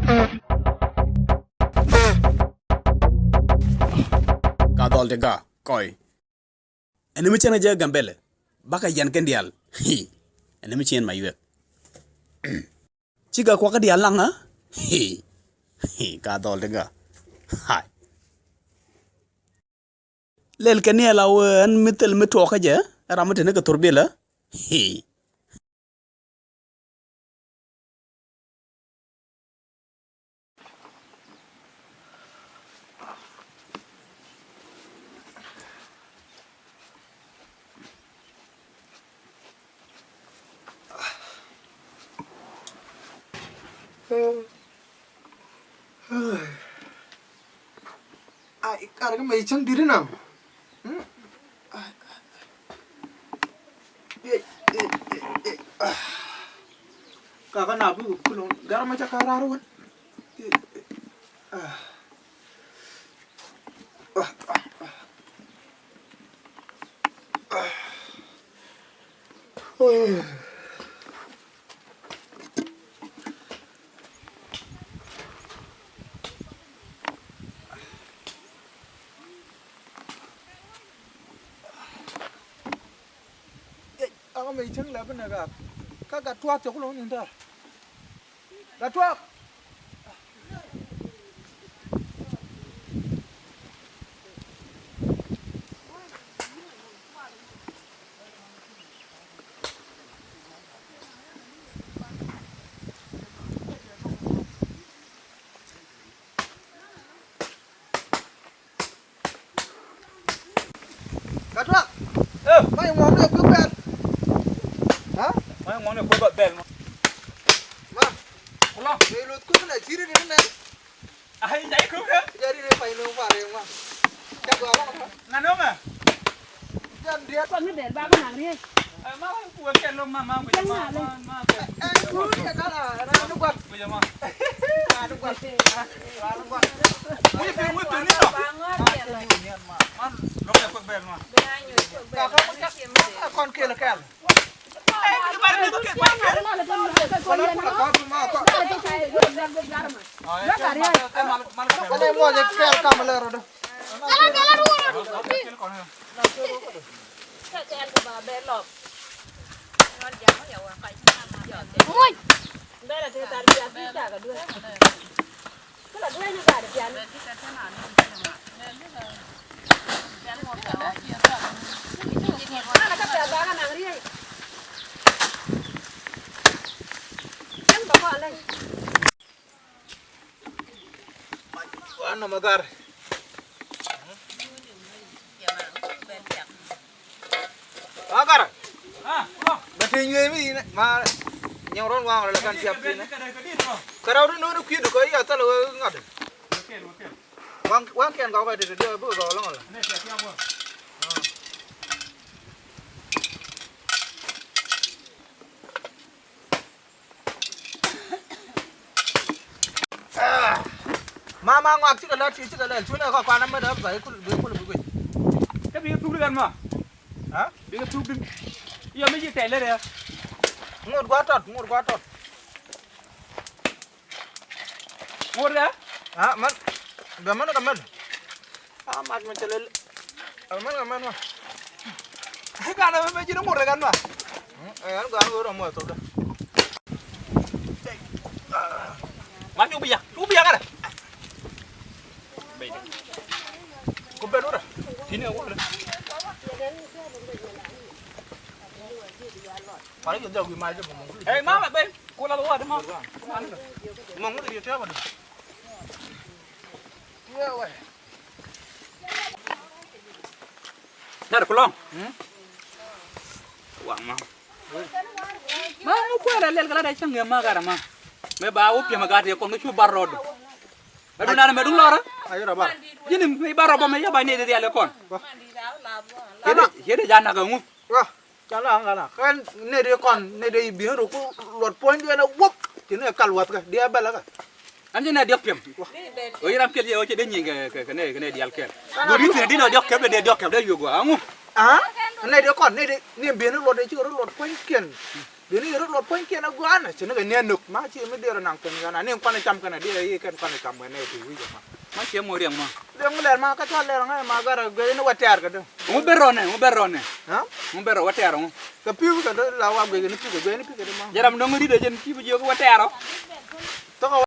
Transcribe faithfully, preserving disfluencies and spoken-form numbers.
Ka dhɔl ti ga kɔy. Ɛn mi cɛn kɛ jɛ Gambɛlɛ. Bakɛ yɛn kɛn diaal. Hi. Ɛn mi cɛn ma yuɛk. Cikɛ kuak kä diaal laŋ a. Hi. Hi. Ka dhɔl ti ga. Hai. Lɛl kɛ ni ɛ la wee ɛn mi thil mi tuɔɔk kä jɛ. Ɛ ram mi te ni kɛ thurbilɛ. Hi. Ai, kar kä mɛ cäŋ dit inɔ. Kaka na bi kulon gar ma ca ka rar wan. Aka mɛ cäŋ lɛ bi nɛ ka ka gat tuath cɛ kulɔŋ ni ta. Gat tuath. Gatwa. Eh. Ma ŋuɔm ne kui̱ bɛl. Ha? Ma ŋuɔm ne kui̱ bɛl ma. Ma. Kula. Ni lut kui̱ na chiri ni ne. Ai, jai kui̱ ke. Jari ne pai no pare ma. Jagwa ma. Ŋa no ma. Jan dia. Kɔn ni bɛl ba ko naŋ riey. Ai, ma kui̱ ke lo ma ma. Jang ma le. Ai, kui̱ ke kala, ra no gwa. Kui̱ ma. Ra no gwa. Ra no gwa. Kui̱ ke, kui̱ ke ni no. Man, lo ke kui̱ bɛl ma. Kɔn kɛl kɛl. Wan nɔmɔ gar. Wa gar. Bɛ te nyuee mi yinɛ ma nyɛŋ rɔn waŋ rɛ lɛ kan tiap tinɛ. Kɛ rɛw di no̱o̱ni kui̱du kɛ yɛ thɛl wee ŋa̱t. Waŋ waŋ kɛn kɔk kɛ te te diɛ bi kɛ kɔk lɔŋ lɛ. Ma ma ŋɔak cikɛ lɛ ti cikɛ lɛ cunɛ kɔ kuan amɛ dɛ ba ikul bi kul bi guic. Kä bi kɛ thuk di kɛn ma. Ha? Bi kɛ thuk di. Yɔ mi ci tɛl lɛ rɛ. Ŋot gua tɔt, ŋot gua tɔt. Ŋot rɛ? Ha, mɛn. Bɛ mɛn kɛ mɛn. A mat mi cɛ lɛ. A mɛn kɛ mɛn ma. Kan a mɛ ji̱n ŋot rɛ kan ma. Ɛ, ɛn gɔaa ni ɣöö rɔ muɔth thok dä. Ma cu bi yak, cu bi yak kärɛ. Ku ben wurɛ. Ti̱n ɛ wurɛ. Pari yɛ dhɔk wi̱i̱ ma jɛ mɔmɔ. Ɛ, ma ben. Ku la wä di ma. Mɔmɔ di yɛ tɛbä di. Nar kulɔŋ. Waŋ ma. Ma mu kuɛɛrɛ lɛl kɛ la dee cäŋ yɛ ma garɛ ma. Mɛ ba wä piɛmɛ gat yɛ kɔn kä cu bar rɔɔd. Mɛ duŋ naan mɛ duŋ lɔrä. Ji̱n mi bar rɔɔd bä mɛ yɛ ba ni di rial yɛ kɔn. Yɛ dee ja nak ɛ ŋu. Ca la ŋa la kä ne de kɔn ne de i̱ bi̱n ru ku luɔt puɔ̱ny diɛn a wuɔp. Ci ne kal wath kä diɛ bɛl kä. An ci ne diɔk piɛm. Ɣöö yi ram piɛl yɛ ɣöö ci de nyieny kɛ kɛ kɛ ne kɛ ne dial kɛl. Ɣöö di thi̱n di nɔ diɔk kɛl de diɔk kɛl de yuɔk ɣöö aŋu. Aa. Nɛy dee kɔn, nɛy dee, ni bieni luɔt dee ci rɔ luɔt puɔ̱nykiɛn. Bieni rɔ luɔt puɔ̱nykiɛn a gua̱a̱n, ci ni kɛ ni a nök, ma ci mi dee rɔ naŋ kɛn gana, ni kuan cam kɛn a dee, yi kɛn kuan cam kɛn nɛy ti wi̱c ɛma. Ma ciɛ mɔ riɛŋ ma. Riɛŋ lɛr ma, kä cua lɛr ŋa̱ ma garɛ guic ni wä tɛɛr kɛ dee. Ŋu ber rɔ nɛ, ŋu ber rɔ nɛ. Ha? Ŋu ber rɔ wä tɛɛr ŋu. Kɛ pi̱w kɛ dee la wa guic ni pi̱w kɛ guic ni pi̱w kɛ dee ma. Jɛ ram dɔ̱ŋ ri dee jɛn pi̱w jiök wä tɛɛr ɔ. Thok